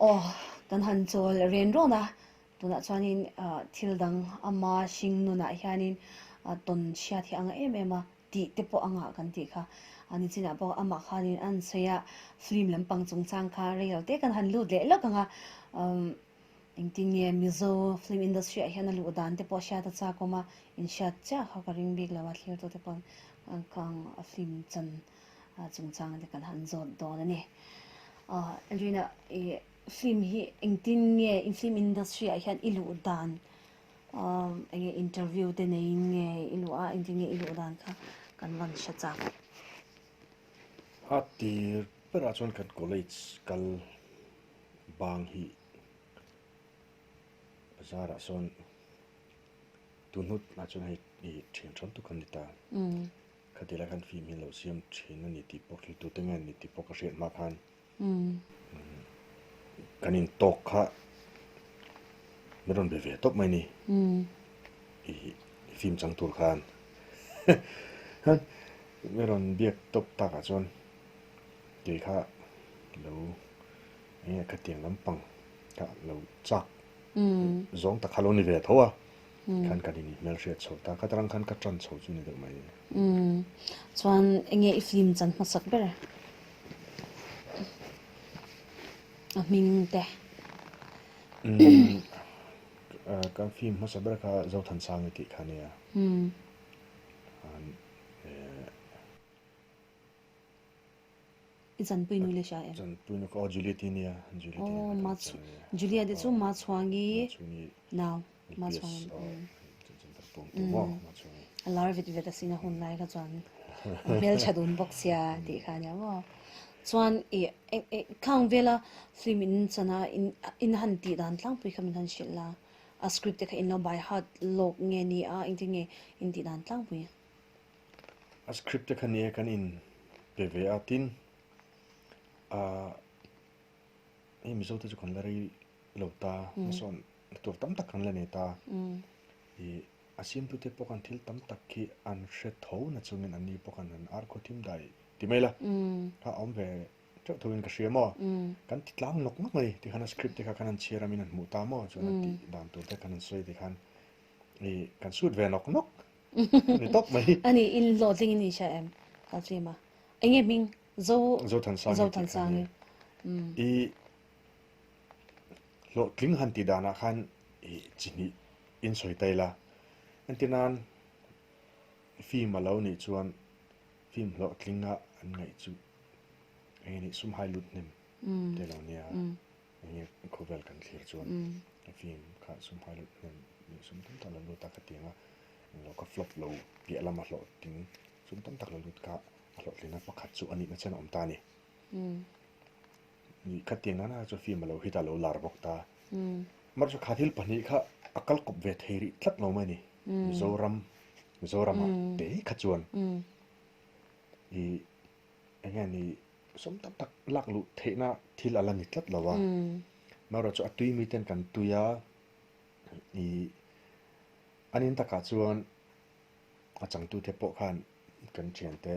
Aw, kan han chawl ren rawn a, tunah chuanin thil dang ama hring nunah hianin tawn hriat hi a nga em em a, tih te pawh a ngah kan tih kha. A nichinah pawh amah khanin a an sawi a, film lampang chungchang kha rei lo te kan han lut leh lawk ang a, engtin nge Mizo film industry ah hian a luh dan te pawh hriat a chak awm a, inhriat chiah kha ka ring bik lo a, thlirtute pawn kang film chan chungchang te kan han zawt dawn a ni. Elrina i film hi engtin nge in film industry ah hian i luh dan enge interview te neiin nge i luh a engtin nge i luh dan kha kan van hre chak. A tir berah chuan kan college kal bang hi bazar ah sawn tun hnu ah chuan hei i thian than tuk an ni ta. Khati lai khan film hi lo siam thin a ni tih pawh thil tute nge ni tih pawh ka hriat hma khan kan intawk kha min rawn be ve tawp mai ni i film chang tur khan min rawn biak tawp takah chuan kei kha lo eng nge khatiang lampang kha lo chak zawng tak kha lo ni ve tho a. Khan kan in hmelhriat chho ta kha tarang khan ka tan chho chu ni deuh mai. Umm chuan enge i film chan hmasak ber a hming te. Umm ka film hmasa ber kha Zothansang i tih kha nia. Umm. I chanpui nu le hria em? Chanpui nu kha aw Juliet i nia. Juliet i nia. Ma Juliet i chu Ma Chhuangi nau. Ma Chhuangi. A lar vet vet asin a hun lai kha chuan a hmeltha dun bawk sia tih kha ania maw. Chuan i khang vela film in chan a in han tih dan tlangpui kha min han hrilh la. A script te kha in lo by heart lawk nge ni a engtin nge in tih dan tlangpui? A script te kha nia kan in pe ve a tin ah hei Mizo te chu kan la rei lo ta hmasawn na tur tam tak kan la nei ta ih a siamtu te pawh khan thil tam tak hi an hre tho na chungin an ni pawh khan an ar khaw thim dai ti mai la kha a awm ve teuh tho in ka hria maw kan ti tlang nawk nawk mai tikhan a script te kha kan han chhiar a min han hmuh ta maw chuan an tih dan tur te kan han sawi tikhan ih kan sut ve nawk nawk. Ni tawp mai. Ani in hlawhtling in hria em? Ka film a. Enge hming? Zo Zothansangi Zothansangi. I hlawhtling han tih danah khan i chi hnih in sawi ta ila. Entir nan film a lo nih chuan film hlawhtlinga an ngaih chu enge nih sum hai lut hnem te lo nia. Enge khawvel kan thlir chuan film kha sum hai lut hnem sum tam tak lo lut a ka ti ang a. Englo ka flop lo piah lama hlawhtling sum tam tak lo lut kha a hlawhtlingna pakhat chu a nihna chen a awm ta a ni. Ni khatiang nana chu film a lo hit a lo lar bawk ta. Amaherawhchu chu kha thil pahnih kha a kal kawp ve thei rih tlat lo mai a ni. Mizoram, Mizoramah te kha chuan i eng nge ni sum tam tak lak luh theihna thil a la ni tlat lo a. Amaherawhchu chu a tui miten kan tui a i An in takah chuan a changtute pawh khan kan thiante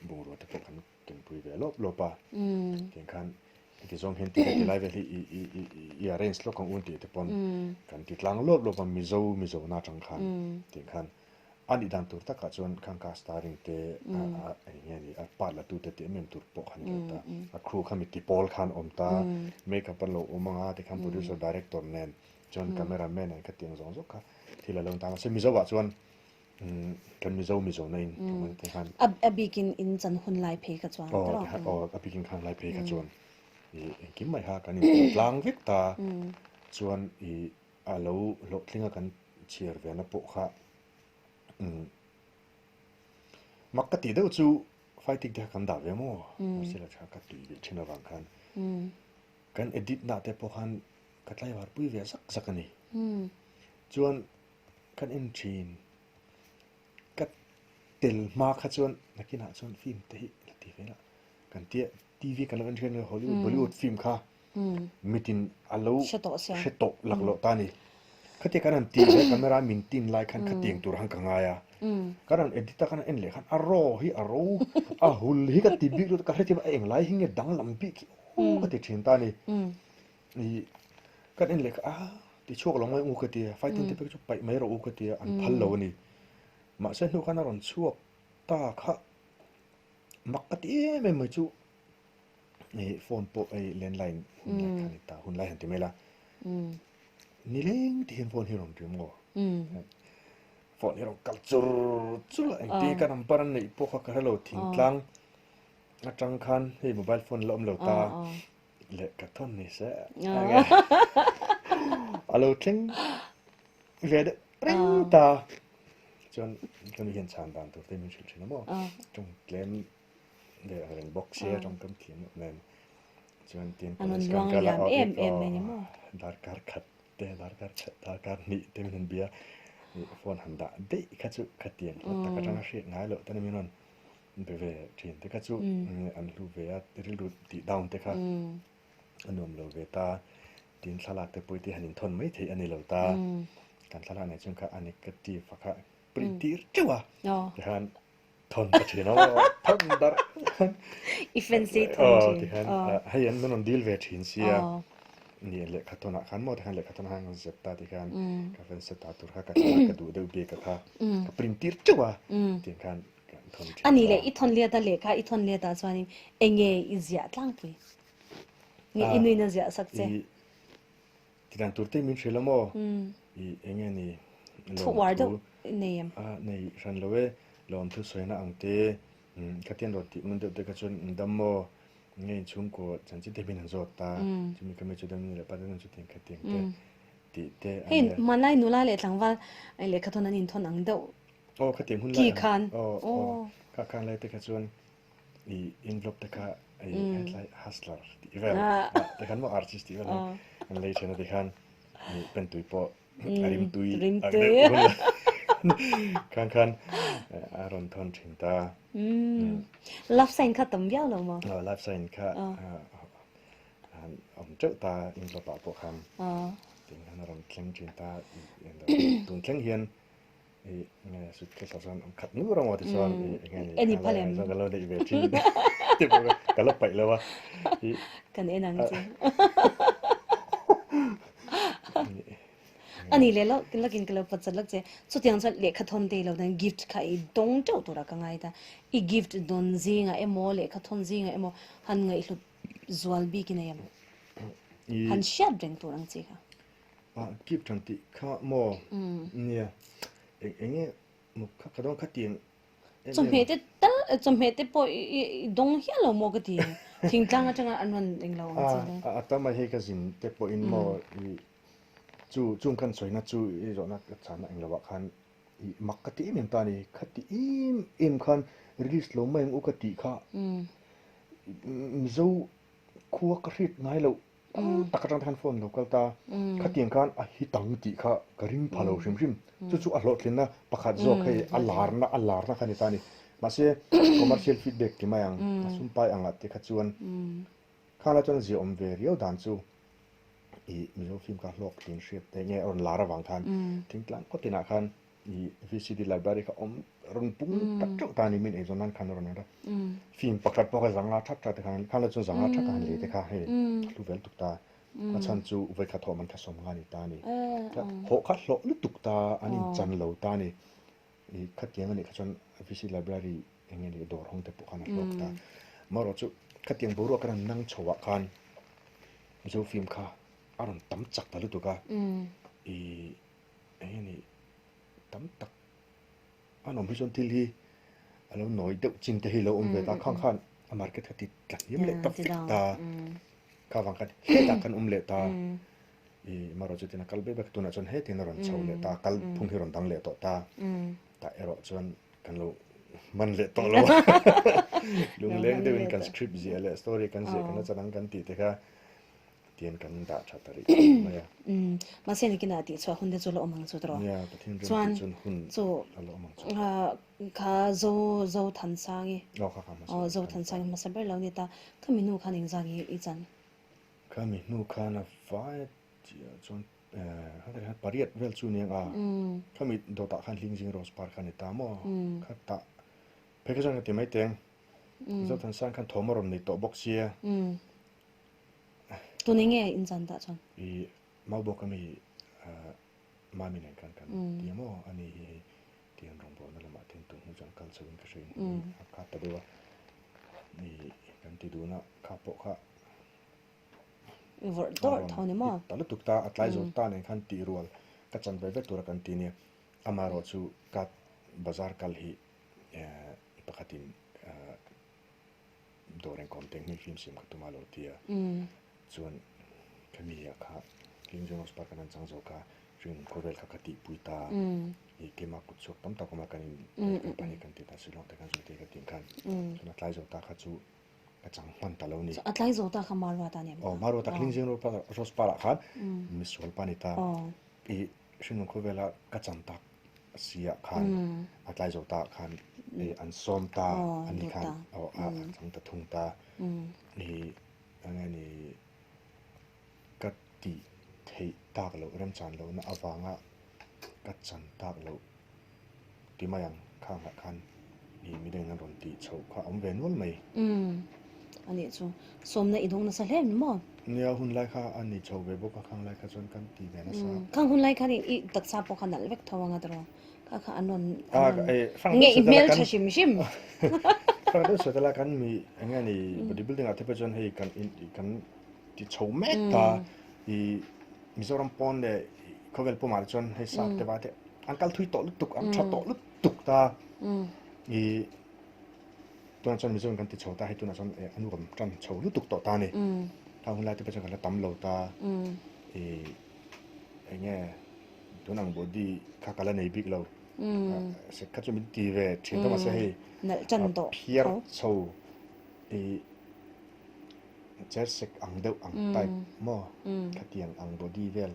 bungrua te pawh kan kenpui ve lawp lawp a. Tiang khan heti zawng hian ti ti lai vel hi i i i i arrange lawk ang un tih te pawn kan ti tlang lawp lawp a Mizo Mizo na atang khan tiang khan a nih dan tur takah chuan khang kha starring te a a eng nge ni a part la tute tih em em tur pawh kha ni lo ta. A crew kha mi ti pawl khan awm ta makeup an lo awm ang a tikhan producer director nen Chuan camera man an kha tiang zawng zawng kha thil a lo tan a. Se Mizo ah chuan kan Mizo Mizo na in kan te khan. A bikin in chan hun lai phei kha chuan. Aw aw a bikin khan lai phei kha chuan i engkim mai kha kan in tlang vek ta. Chuan i a lo hlawhtling a kan chhiar ve na pawh kha mak ka tih deuh chu fighting te kha kan dah ve maw. Mahse la tha ka tui ve thin avang khan kan edit na te pawh khan Ka tlaivar pui ve zak zak a ni. Chuan kan en thin, ka tel hma kha chuan nakinah chuan film te hi la ti ve la. Kan tia TV kan lo en thin a Hollywood, Bollywood film kha mitin a lo hre tawh laklawh ta a ni. Khatia kan han tih leh camera min tin lai khan khatiang tur han ka ngai a. Kan han edit a kan han en leh khan a raw hi a ro a hul hi ka ti bik lutuk a ka hrethiam a englai hi nge danglam bik hi aw ka ti thin ta a ni. I kan en leh kha a ti chhuak lo mai u ka tia fighting te pek chu paih mai rawh u ka tia an phal lo a ni. Mahse hnu khan a rawn chhuak ta kha mak ka ti em em mai chu i phone pawh hei landline hun lai kha a ni ta hun lai han ti mai la nileng ti hian phone hi rawn ri maw phone hi rawn kal chur chur a engtin ka number an neih pawh kha ka hre lo thingtlang atang khan hei mobile phone la awm lo ta. Leh ka thawn ni se a lo thleng ve deuh reng ta chuan ka ni hian chhan dan tur te min hrilh thin a maw tawng tlem ve ang reng bawk sia tawngkam thiam loh nen chuan tin college kan kal a darkar khat te darkar khat darkar hnih te min han bia phone han dah daih kha chu khatiang tak atanga hriat ngai loh te ni min rawn Be ve thin te kha chu an hlu ve a, rilru tih down te kha a nuam lo ve ta. Tin thlalak te pawh hi han inthawn mai theih a ni lo ta. Kan thlalak nei chuan kha a negative a kha print tir teuh a, tikhan thawn ta thin a maw, thawn darh. I fancy thawn thin. Tikhan hei an rawn deal ve thin sia. Ni lehkha thawnah khan maw tikhan lehkha thawnah khan kan zep ta tikhan ka fancy ta tur kha ka thlalak ka duh deuh bik a kha ka print tir teuh a, tiang khan A nih leh i thawn let a lehkha i thawn let ah chuanin eng nge i ziah tlangpui? Nge i nuin a ziah sak che? I tidan tur te min hrilh a maw? I eng nge ni Thu uar deuh i nei em? A nei hran lo e, lawmthu sawina ang te, khatian rawn tih ngun deuh te kha chuan in dam maw? Nge in chhungkaw chanchin te min han zawt ta, chumi ka mi chu dam leh pa te chuan chutiang khatiang te tih te a nia. Hei hmanlai nula leh tlangval lehkha thawn an inthawn ang deuh Aw khatiang hun lai ang. Aw aw kha khan lai te kha chuan i envelope te kha i hetlai hustler tih vel te khan maw artist tih vel an lei thin a ti khan i pen tui pawh a rim tui ang deuh hun lai khan khan a rawn thawn thin ta. Love sign kha tam viau lo maw? Aw love sign kha awm teuh ta envelope ah pawh khan tiang khan a rawn thleng thin ta tun thleng hian I nge suitcase ah chuan khat nur a maw ti chuan i enge ni Eni phal em? Chuan ka lo neih ve thin ti pawh ka la paih lo a. I Kan en ang che. Ani leh lo lakin ka lo pawt chat lak che. Chutiang chuan lehkha thawn te lo dan gift kha i dawng teuh tura ka ngai ta. I gift dawn zingah emaw lehkha thawn zingah emaw han ngaihhlut zual bik i nei em? Han hriat reng tur ang chi kha. Ah keep than tih kha maw nia eng eng nge maw kha ka dawn kha tiang em em. Chawhmeh te tal chawhmeh te pawh i dawng hial lo maw ka ti thingtlang atanga an rawn eng lo ang chi le. A a tam a hei ka zin te pawhin maw i chu chung kan sawina chu i zawhna ka chhanna eng lovah khan i mak ka ti em em ta a ni kha ti em em khan release lo mai ang u ka tih kha Mizo khua ka hriat ngai loh Tak atang te khan phone lo kal ta. Khatiang khan a hit ang tih kha ka ring pha lo hrim hrim. Chu chu a hlawhtlinna pakhat zawk hei a larna a larna kha a ni ta a ni. Mahse commercial feedback ti mai ang a sumpai angah te kha chuan khang lai chuan a ziaawm ve riau dan chu ih Mizo film kha hlawktlin hriat te nge a rawn lar avang khan thingtlang khaw tinah khan I VCD library kha awm rawn pung tak teuh ta a ni min eizawn nan khan a rawn en a. Film pakhat pawh kha zanga thak thak te khan khan la chuan zanga thak a han lei te kha hei a hlu vel tuk ta. A chhan chu vawikhat hawh man kha sawm nga a ni ta a ni. Hawh kha hlawh lutuk ta an inchan lo ta a ni. I khatiang a nih kha chuan VCD library eng nge ni dawr hawng te pawh khan a hlawk ta. Amaherawhchu chu khatiang boruak a rawn nang chho ah khan Mizo film kha a rawn tam chak ta lutuk a. I Eng nge ni tam tak an awm hi chuan thil hi a lo nawi deuh chin te hi lo awm ve ta khang khan a market kha ti tla hniam leh tak vek ta kha vang khan hetah khan awm leh ta i marawh chu tina kal bek bek tunah chuan hetin a rawn chho leh ta kal phung hi rawn dang leh tawh ta tah erawh chuan kan lo man leh tawh lo a lungleng deuhin kan script ziah leh story kan ziah kan la chan ang kan tih te kha Tian kan dah tha ta rih khawp mai a. Umm, mahse nikinah tih chhuah hun te chu la awm ang chu tawh. Nia, Pathian ram tih chuan hun a la awm ang chu. Kha Zo Zo Thansangi. Aw kha kha hmasa ber. Zo Thansangi hmasa ber lo ni ta. Kha mi hnu khan engzah nge i chan? Kha mi hnu khan a vai chiah chuan eh pariat vel chu nia a. Kha mi dawtah khan Hlingzing Rose Park kha a ni ta maw? Kha tah phei kha chuan ka ti mai teng. Zo Thansang khan thawm a rawn nei tawh bawk sia. Tun enge in chan tah chuan? I Maubawk ami Mami nen khan kan ti a maw? Ani hi hei tiang rawngbawlna lamah te hian tun hnu chuan kal chho in ka hre in a khat ta deuh a. I kan ti dun a, kha pawh kha I vawrh dawrh tho ni maw? Ta lutuk ta, a tlai zawh ta nen khan tih rual ka chan ve vek tura kan ti nia. Amaherawhchu ka bazar kal hi pakhatin dawr engkawm te hming fim siam ka tum a lo ti a. Chuan khami ah kha King John Rose Park an chang zo kha hring khawvel kha ka tihpui ta. I keimah kut chhuak tam tak awm a kan in company kan ti ta Shillong te kan zui te ka tih khan chuan a tlai zo ta kha chu ka chang hman ta lo ni. A tlai zo ta kha Maruata a ni em? Aw Maruata King John Rose Park ah khan misual pa ni ta. I hringnun khawvela ka chan tak si ah khan a tlai zo ta ah khan an sawm ta a ni khan aw a chang ta thung ta. I eng nge ni ka tih theih tak loh remchan lohna avanga ka chan tak loh ti mai ang khang ah khan i midang an rawn tih chhoh kha a awm ve nual mai. Umm a nih chu sawmna i dawng nasa hle ni maw? Nia hun lai kha a ni chho ve bawk a khang lai kha chuan kan ti ve nasa. Khang hun lai khan i taksa pawh kha nalh vek tho anga tiraw? Kha kha an rawn an rawn nge i hmel tha hrim hrim. Frank deuh sawi tala kan mi eng nge ni body building ah te pawh chuan hei kan in kan ti chho mek ta i Mizoram pawn leh khawvel pumah te chuan hei sap te va te an kal thui tawh lutuk an tha tawh lutuk ta i tunah chuan Mizoram kan ti chho ta hei tunah chuan an nuam tan chho lutuk tawh ta a ni. Khang hun lai te pawh chuan kan la tam lo ta i eng nge Tun ang body kha ka la nei bik lo. Sek kha chu min ti ve thin ta mahse hei phiar chho i cher sek ang deuh ang type maw khatiang ang body vel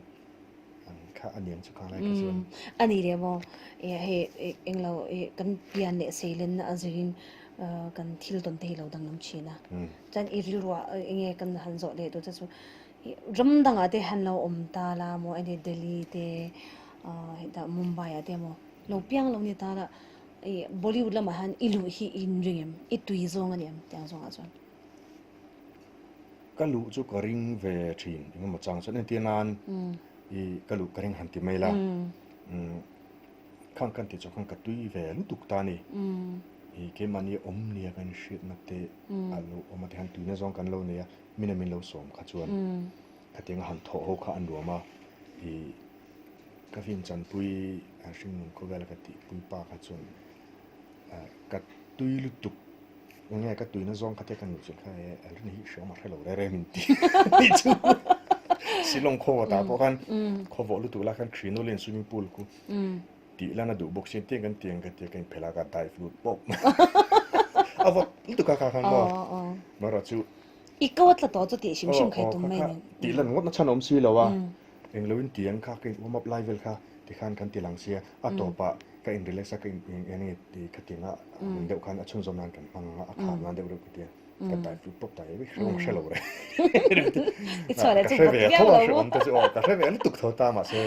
ang kha a niang chu khang lai kha chuan. A ni leh maw hei englo kan pian leh seilenna a zirin kan thil tawn te hi lo danglam thin a. Chuan i rilruah enge kan han zawh leh duh te chu Ram dangah te han lo awm ta la maw enge Delhi te hetah Mumbai ah te maw lo piang lo ni ta la ih Bollywood lamah hian i luh hi i inring em i tui zawng a ni em tiang zawngah chuan. Ka luh chu ka ring ve thin engemaw chang chuan entir nan i ka luh ka ring han ti mai la khang kan tih chu khan ka tui ve lutuk ta a ni i keimahni awm nia kan hriatna te a lo awm a tihian tuina zawng kan lo nei a. Min a min lo sawm kha chuan khatiang a han thawh ho kha a nuam a, i ka film chanpui a hringnun khawvel a ka tihpui pa kha chuan ka tui lutuk enge ka tuina zawng kha te ka nuih chuan kha e a rin hi hreawm a hrelo re re min ti tih chu Shillong khaw ta pawh khan khaw vawh lutuk lai khan Krinolin swimming pool khu tih lan a duh bawk sin tiang kan tiang ka tia ka inphelh a ka dive lut pawp a vawt lutuk a kha khan maw marawh chu I ko a tla tawh chu tih hrim hrim kha i tum mai nen. Tih lan ngawt na chhan a awm si lo a, englo in tiang kha ka in warm up lai vel kha tikhan kan ti lang sia, a tawpah ka in relax a ka in eng nge ti khatiang a ang deuh khan a chhunzawm nan kan hmang ang a, a khar nan deuh reuh ka tia, ka dive lut pawp ta e, hrehawm hre lo re. I chhuah leh chu vawt viau lo maw? Hrehawm te chu aw ka hre ve lutuk tho ta mahse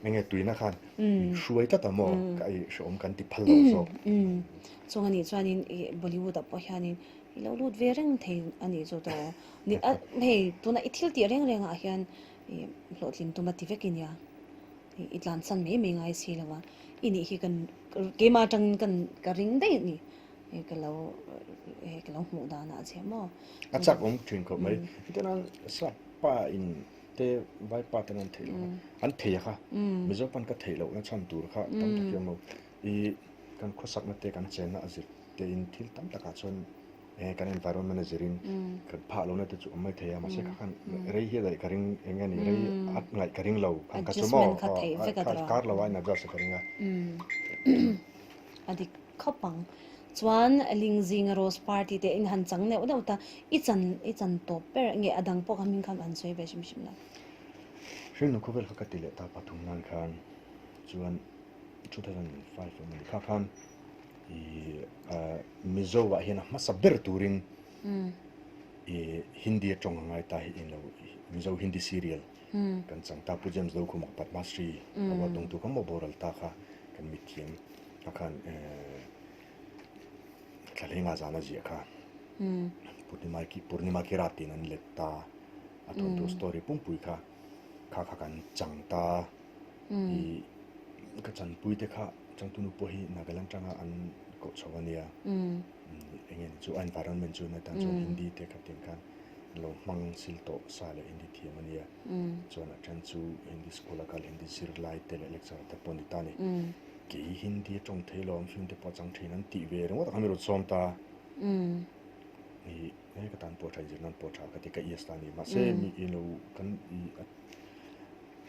eng nge tuina khan min hruai tlat a maw ka i hrehawm kan ti phal lo zawk. Chung anih chuanin i Bollywood ah pawh hianin I lo lut ve reng thei a nih chu tawh. Ni a hei tuna i thil tih reng reng ah hian i hlawhtlin tum a ti vek i nia. I tlansan mai mai ngai si lo a. I nih hi kan keimah atangin kan ka ring daih a ni. Hei ka lo hei ka lo hmuh dan ah che maw. A chak awm thin khawp mai. Hetiang nan sap pa in te vai pa ten an theih loh kha an thei a kha. Mizo pawn ka theih loh na chhan tur kha tam tak hi awm lo. I kan khawsakna te kan chenna a zir te in thil tam takah chuan eh kan environment a zirin kan phah lohna te chu awm mai thei a mahse kha khan rei hi a daih ka ring eng nge ni rei a ngaih ka ring lo khan ka chu maw kar lo a in adjust ka ring a. A dik khawp ang. Chuan Lingzinga Rose Party te in han chang neuh neuh ta i chan i chan tawp ber nge a dang pawh kha hming khan an sawi ve hrim hrim lo. Hringnun khawvel kha ka ti leh ta pathum nan khan chuan 2005 emaw ni kha khan i Mizo ah hian a hmasa ber turin i Hindi atawng a ngai ta hi eng lo Mizo Hindi serial kan chang ta Pu James Dokhuma Padma Shri award dawngtu kha maw boral ta kha kan mithiam a khan Thlalhenga zana ziah kha Purnima ki Purnima ki rat tiin an let ta. A thawnthu story pumpui kha kha kha kan chang ta. I ka chanpui te kha changtunu pawh hi Nagaland tanga an koh chho a nia. Eng nge ni chu a environment chu na tan chuan Hindi te kha tiang khan an lo hmang sil tawh sa leh Hindi thiam a nia. Chuan a then chu Hindi school a kal Hindi zirlai te leh lecturer te pawh a ni ta a ni. Kei Hindi a tawng thei lo ang film te pawh a chang thin an tih ve ringawt a kha mi rawn sawm ta. I he ka tan pawh tha inzir nan pawh tha ka ti ka yes ta a ni. Mahse mi i lo kan i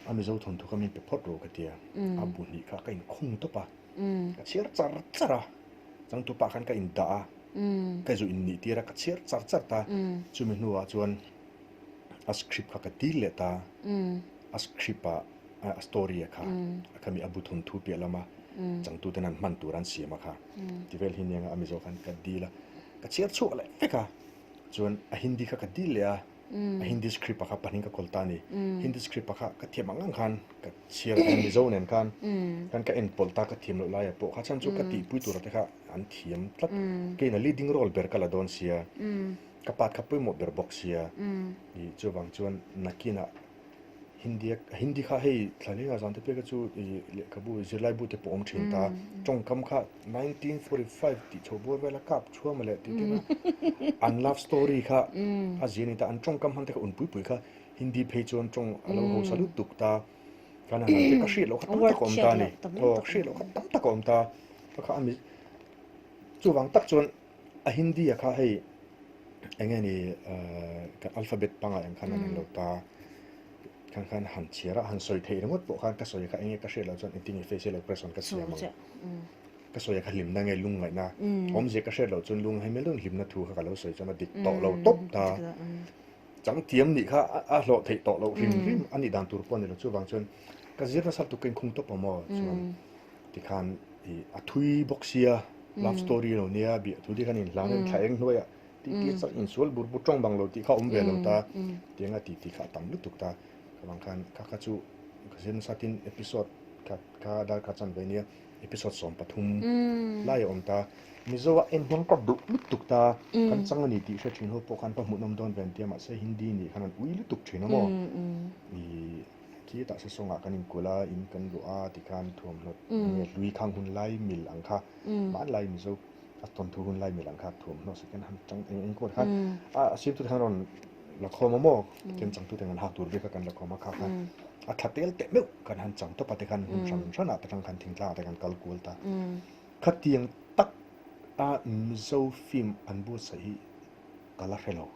a Mizo thawnthu kha min pe phawt rawh ka ti a. A bu hnih kha ka inkhung tawp a. Ka chhiar char char a. Changtu pah khan ka indah a. Ka zu innih tir a ka chhiar char char ta. Chumi hnuah chuan a script kha ka dil leh ta. A script ah a story a kha a khami a bu thawnthu piah lama changtu ten an hman tur an siam a kha. Tivel hi nia a Mizo khan ka dil a. Ka chhiar chhuak leh vek a. Chuan a Hindi kha ka dil leh a. A Hindi script ah kha pahnih ka kawl ta a ni. Hindi script ah kha ka thiam ang ang khan ka chhiar a Mizo nen khan khan ka en pawlh ta ka thiam loh lai ah pawh kha chhan chu ka tihpui tur ah te kha an thiam tlat. Keiin a leading role ber ka la dawn sia. Ka part kha pawimawh ber bawk sia. I chuvang chuan nakinah Hindi Hindi kha hei thla leng zan te pek chu i lehkhabu zirlai bu te pawh awm thin ta. Tawngkam kha 1945 tih chho bawr vel a kap chhuam leh tih te kha an love story kha a zir a ni ta. An tawngkam hman te kha unpui pui kha Hindi phei chuan tawng a lo hausa lut tuk ta. Kan han te ka hriat loh kha tam tak a awm ta a ni. Aw hriat loh kha tam tak a awm ta. Kha a mi chuvang tak chuan A Hindi a kha hei eng nge ni kan alphabet pangah eng khan an en lo ta khan khan han chhiar a han sawi theih ringawt pawh khan ka sawi kha eng nge ka hriat loh chuan engtin nge facial expression ka siam ang ka sawi kha hlimna nge lungngaihna awmzia ka hriat loh chuan lung hei mel hlimna thu kha ka lo sawi chuan a dik tawh lo tawp ta changthiam nih kha a hlawh theih tawh loh hrim hrim a nih dan tur pawh a ni lo chuvang chuan ka zir nasa tuk ka inkhung tawp awm aw chuan Tikhan i a thui bawk sia, love story lo nia, biah thu te khan inhlan a inthla eng hnuaiah tih tih chak insual bur bur tawng bang lo tih kha a awm ve lo ta, tiang a tih tih kha a tam lutuk ta. Ka vang khan kha kha chu ka zir nasa tin episode kha kha darkar chan ve nia episode 13 lai a awm ta. Mizo a en hian ka duh lutuk ta, kan chang a ni tih hre thin ho pawh khan ka hmuhnawm dawn ve an tia mahse Hindi nih khan an ui lutuk thin a maw. I Khi tah se sawngah kan inkulh a, in kan luh a tikhan thuamhnaw nge hlui khang hun lai mil ang kha hmanlai Mizo a thawnthu hun lai mil ang kha thuamhnaw second hand chang eng eng pawh khan a sirtute khan rawn la khawm a maw tlem changtute an hak tur vel kha kan la khawm a kha kha a tha tel teh meuh kan han chang tawp a tikhan hun hran hranah te tang khan thingtlangah te kan kal kual ta. Khatiang tak a Mizo film an buatsaih hi ka la hre lo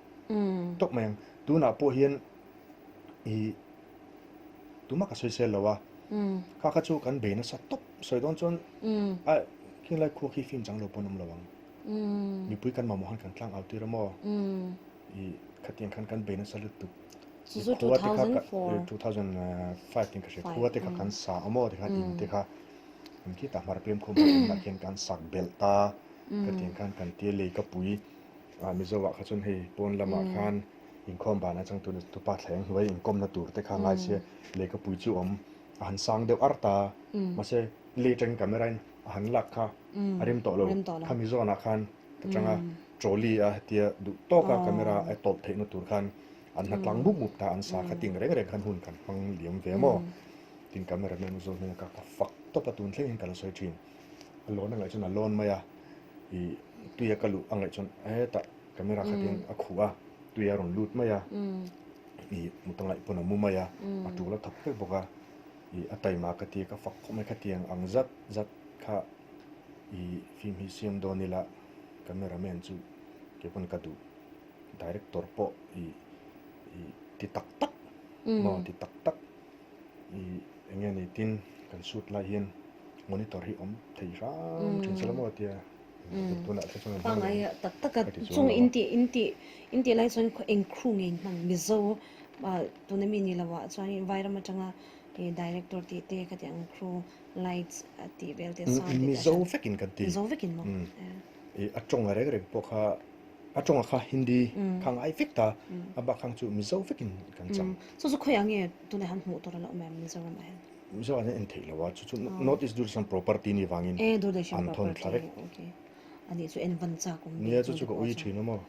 tawp mai ang. Tunah pawh hian i tumah ka sawi sel lo a kha kha chu kan bei nasa tawp sawi dawn chuan a khing lai khua khi film chang lo pawn awm lo ang mipui kan mamawh han kan tlang au tir a maw i khatiang khan kan bei nasa lutuk khua te kha 2005 tin ka hria khua te kha kan sa a maw tikhan in te kha kan khi ta hmar pem khum ah khian kan sak belh ta khatiang khan kan tia lei ka pui Mizo ah kha chuan hei pawn lamah khan Inkhawm ban atang tuna tupa thleng hnuai inkawmna tur te kha ngai sia lehkhapui chu awm a han sang deuh ar ta mahse lei atangin camera in a han lak kha a rem tawh lo khami zawnah khan ta changa trolley a hetia duh tawka camera a tawlh theihna tur khan an hna tlang mup mup ta an sa kha ting reng reng khan hun kan hmang liam ve maw tin camera man zawn hmel ka ka fak tawp a tun thleng hian ka la sawi thin a lawn a ngaih chuan a lawn mai a ih tuia ka luh a ngaih chuan hetah Camera kha tiang a khuh a, tui a rawn lut mai a, ih mut a ngaih pawn a mu mai a, a tul a thawk vek bawk a, ih a taima ka ti a ka fak khawp mai khatiang ang zat zat kha ih film hi siam dawn ila camera man chu kei pawn ka duh director pawh ih ih ti tak tak maw ti tak tak ih eng nge ni tin kan shoot lai hian monitor hi awm thei hram thin se la maw tia. Pangai tak tak a chung in tih in tih in tih lai chuan eng crew nge in hmang Mizo tuna mi ni lo ah chuan Vairam atanga director tih te khati ang crew lights tih vel te sound tih te Mizo vekin kan ti Mizo vekin maw a tawng a reng reng pawh kha a tawng a kha Hindi kha ngai vek ta a bak khang chu Mizo vekin kan chang chu chu khawiah nge tunah hian hmuh tur a la awm em Mizoram ah hian. Mizo ah hian en theih lo a, chu chu North East Doordarshan property ni vangin E Doordarshan an thawn thla property vek. okay. Ani chu en van chak awm Nia chu chu ka ui thin a maw.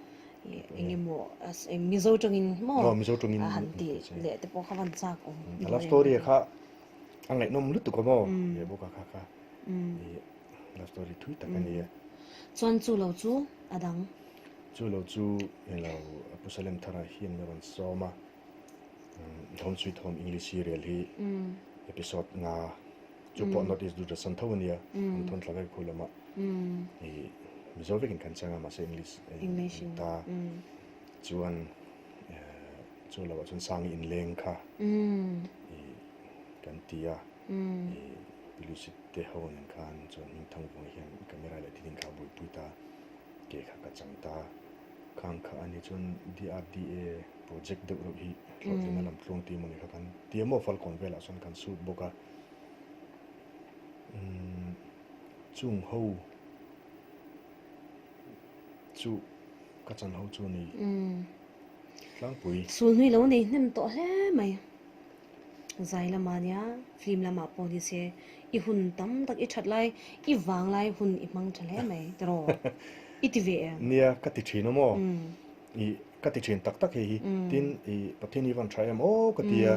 Engemaw Mizo tawngin maw Mizo tawngin han tih leh te pawh kha van chak awm. A love story kha a ngaihnawm lutuk a maw he book a kha kha love story thui tak a ni e. Chuan chu lo chu a dang. Chu lo chu hei lo Pu Salem Thara hian min rawn sawm a, Home Sweet Home English serial hi episode nga chu pawh North East Doordarshan tho a nia, an thawn thla vek khu lamah i Mizo vekin kan chang a mahse English an ta chuan chu lo ah chuan Sangi inleng kha i kan ti a, i Pilusi te ho nen khan chuan Hmingthang vawng hian camera leh thil inkha buaipui ta. Ke kha ka chang ta. Khang kha ani chuan DRDA project deuh reuh hi hlawhtlinna lam tluang tih emaw ni kha kan ti emaw Falkawn velah sawn kan sut bawk a. Umm chung ho chu ka chan ho chu ni tlangpui. Sulhnui lo nei hnem tawh hle mai. Zai lamah nia film lamah pawh ni se i hun tam tak i that lai i vang lai hun i hmang tha hle mai tiraw i ti ve em? Nia ka ti thin a maw i ka ti thin tak tak hei hi tin i Pathian hi van tha em aw ka ti a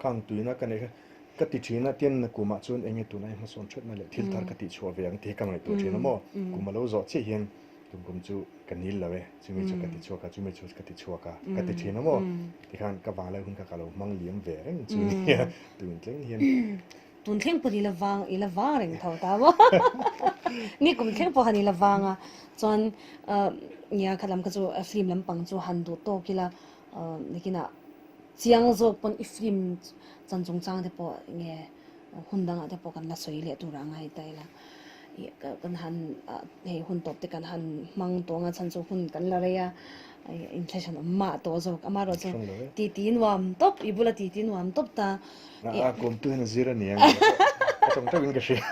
khang tuina ka neih kha ka ti thin a tin kumah chuan enge tuna i hmasawn thatna leh thil thar ka tih chhuah ve ang tih hi ka ngaihtuah thin a maw kum a lo zawh chiah hian Tum kum chu ka nil lo e, chumi chu ka ti chhuak a, chumi chu ka ti chhuak a, ka ti thin a maw? Tikhan ka vanglai hun kha ka lo hmang liam ve reng chu nia, tun thleng hian. Tun thleng pawh i la vang, i la vang reng tho ta maw? Ni kum thleng pawh han i la vang a, chuan nia kha lam kha chu film lampang chu han duh tawk ila, nikinah chiang zawk pawn i film chan chungchang te pawh nge hun dangah te pawh kan la sawi leh tur a ngai ta ila ih kan han hei hun tawp te kan han hmang tawh anga chhan chu hun kan la rei a inflation awm mah tawh zawk amaherawh chu ti ti nuam tawp i bula ti ti nuam tawp ta a kawm tu hian a zir a ni ang a tawng teuh in ka hria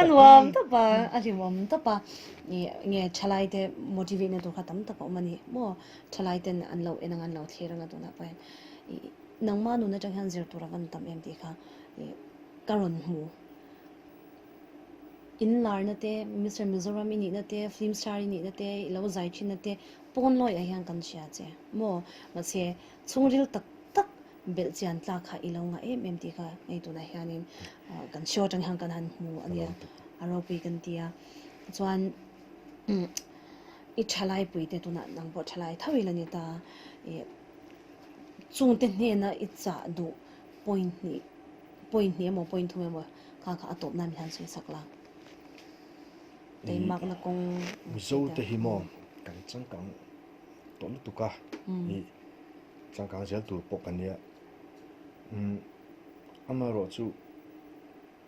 a nuam tawp a a hlimawm tawp a ih nge thalai te motivate na tur kha tam tak a awm a ni maw thalai ten an lo en ang an lo thlir anga tunah pawh hian ih Nangmah nun atang hian zir tur a van tam em tih kha ka rawn hmu. In larna te, Mister Mizoram i nihna te, film star i nihna te, i lo zai thinna te pawn lawiah hian kan hria che maw? Mahse chhungril tak tak belh chian tlak kha i lo ngah em em tih kha hei tunah hianin kan show atang hian kan han hmu a nia, a ropui kan ti a. Chuan i thalai pui te tunah nang pawh thalai tho ila ni ta i. Chungte hnena i chah duh point hnih, point hnih emaw point thum emaw kha kha a tawp nan hian sawi sak la. Teimakna kawng Mizo te hi maw kan changkang tawh lutuk a, i changkang zel tur pawh kan nia. Amaherawh chu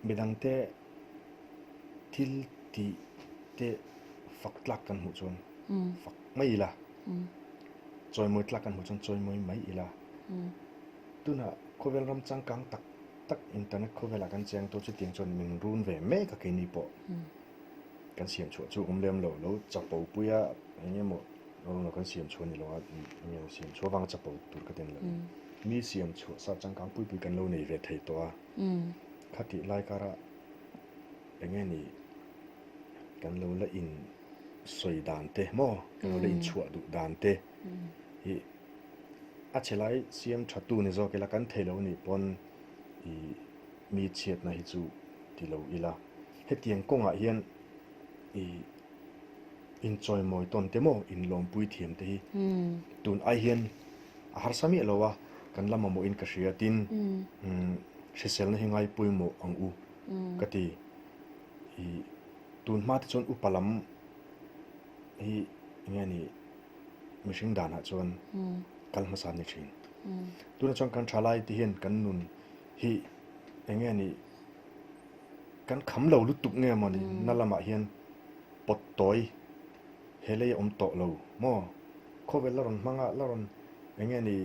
midangte thil tih te fak tlak kan hmuh chuan fak mai ila. Chawimawi tlak kan hmuh chuan chawimawi mai ila. Tunah khawvel ram changkang tak tak internet khawvelah kan cheng tawh chutiang chuan min run ve mek a keini pawh kan siam chhuah chu awm lem lo, lo chapo pui a eng emaw lo kan siam chhuah ni lo a eng emaw siam chhuah vanga chapo tur ka ten lo. Mi siam chhuah sa changkang pui pui kan lo nei ve thei tawh a, khatih lai karah eng nge ni kan lo la in sawi dan te maw kan lo la inchhuah duh dan te hi a chhe lai siam tha tu ni zawk ila kan thei lo nih pawn ih mi chhiatna hi chu ti lo ila hetiang kawngah hian ih inchawimawi tawn te maw inlawmpui thiam te hi tun ai hian a harsa miah lo a kan la mamawhin ka hria tin hriselna hi ngai pawimawh ang u ka ti ih. Tun hma te chuan upa lam hi enge ni mihring danah chuan kal hmasa an ni thin. Tunah chuan kan thalai te hian kan nun hi enge ni kan kham lo lutuk nge maw ni na lamah hian pawt tawi he lei a awm tawh lo maw khawvel la rawn hmang a la rawn enge ni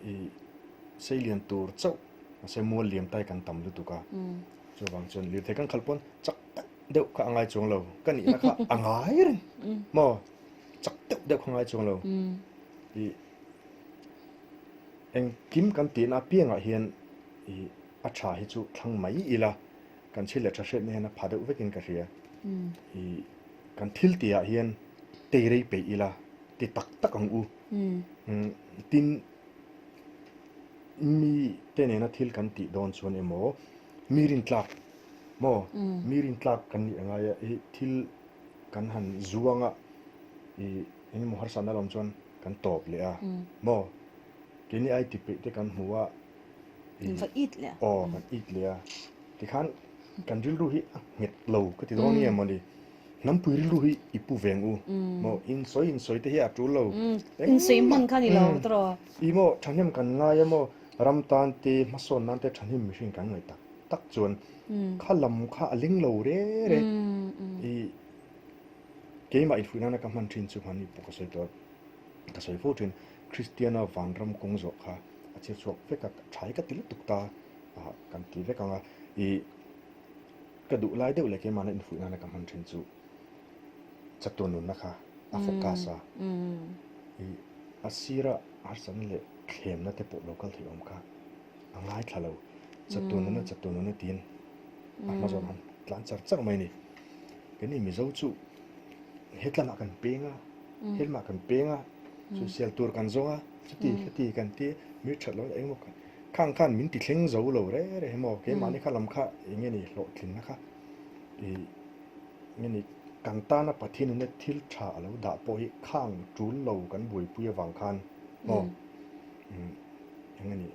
ih seilian tur chauh mahse mual liam tai kan tam lutuk a. Chuvang chuan lirthei kan khalh pawn chak deuh deuh kha a ngai chuang lo. Ka nihna kha a ngai reng maw? Chak deuh deuh kha a ngai chuang lo. Ih engkim kan tihna apiangah hian ih a tha hi chu thlang mai ila kan thil leh tha hriatna hian a pha deuh vekin ka hria. Ih kan thil tihah hian tei rei peih ila. ti tak tak ang u. Tin, mi te nena thil kan tih dawn chuan emaw mi rintlak maw mi rintlak kan nih angai a, i thil kan han zuang a, i engemaw harsatna lo awm chuan kan tawp leh a maw, keini ai ti peih te kan hmu a, i Va it leh a. Aw kan it leh a, tikhan kan rilru hi a nghet lo ka ti dawn nge mawni. Hnampui rilru hi i pu veng u maw? In sawi in sawi te hi a tul lo. In sawi hman kha ni lo tawh. I maw thahnem kan ngai a maw? Ram tan te hmasawn nan te thahnem mihring kan ngaih tak tak chuan kha lam kha a ling lo re re. I keimah infuih nana ka hman thin chu hman i pawh ka sawi tawh a, ka sawi fo thin. Kristiana vanram kawng zawh kha a chhir chhuak vek a, tha hi ka ti lutuk ta kan ti vek ang a. I Ka duh lai deuh leh keimahna infuih nana ka hman thin chu chatuan nunna kha a focus a, i a sira harsatna leh thlemna te pawh lo kal thei awm kha a ngaithla lo. Chatuan nunna chatuan nunna tiin a hma zawn han tlan char char mai a ni. Keini Mizo chu hetlamah kan peng a, helamah kan peng a, sawisel tur kan zawng a, chuti khati kan ti, mi that lo engemaw Khang khan min ti thleng zo lo re re maw? Keimahni kha lam kha eng nge ni hlawhtlinna kha i nge ni kan tana Pathian ina thil tha a lo dah pawh hi khang tul lo kan buaipui avang khan maw eng nge ni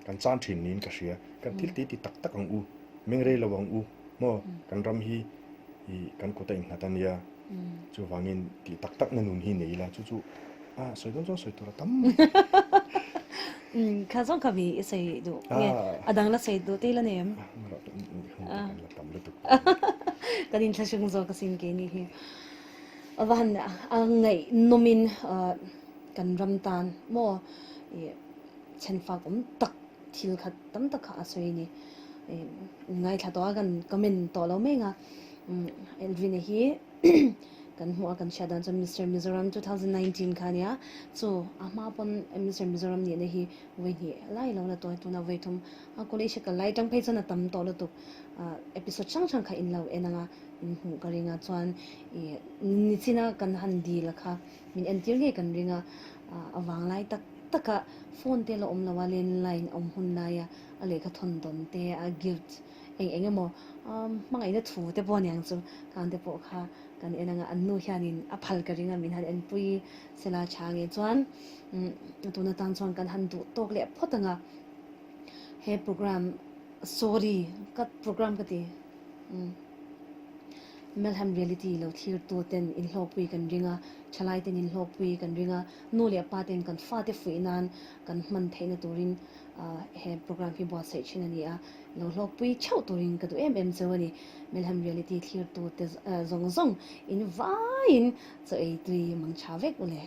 kan chan thin niin ka hria. Kan thil tih ti tak tak ang u, meng rei lo ang u maw? Kan ram hi i kan kut a innghat a nia. Chuvangin tih tak tak na nun hi nei ila chu chu a sawi dawn chuan sawi tur a tam. Kha zawng kha mi i sawi duh nge a dang la sawi duh te ila nei em? Kan la tam lutuk. Kan inthlahrung zawk asin keini hi. A va han a ngaihnawmin kan ram tan maw i chhenfak awm tak thil kha tam tak kha a sawi a ni. Ngaithla tawh a kan comment tawh lo mai ang a. Elvina hi kan hmuh a kan hriat dan chuan Mister Mizoram 2019 kha ania chu a hma pawn Mister Mizoram nihna hi vawi hnih lai lo la tawi tuna vawi thum a college a kal lai atang phei chuan a tam tawh lutuk episode hrang hrang kha in lo en anga in hmuh ka ring a chuan ih nichina kan han dil kha min entir ngei kan ring a a vang lai tak taka phone te la awm lo a landline awm hun laia a lehkha thawn dawn te a gift Eng eng emaw hmangaihna thu te pawh aniang chu kang te pawh kha kan en anga an nu hianin a phal ka ring a min han enpui sela tha nge chuan tuna tang chuan kan han duh tawk leh phawt anga he program sorry ka program ka ti Melham reality lo thlir tu ten inhlawkpui kan ring a thalai ten inhlawkpui kan ring a nu leh pa ten kan fate fuih nan kan hman theihna turin he program hi buatsaih thin a ni a. Lo hlawkpui theuh turin ka duh em em cheu a ni. Melham Reality thlirtu te zawng zawng in vaiin chaw ei tui mang tha vek u le.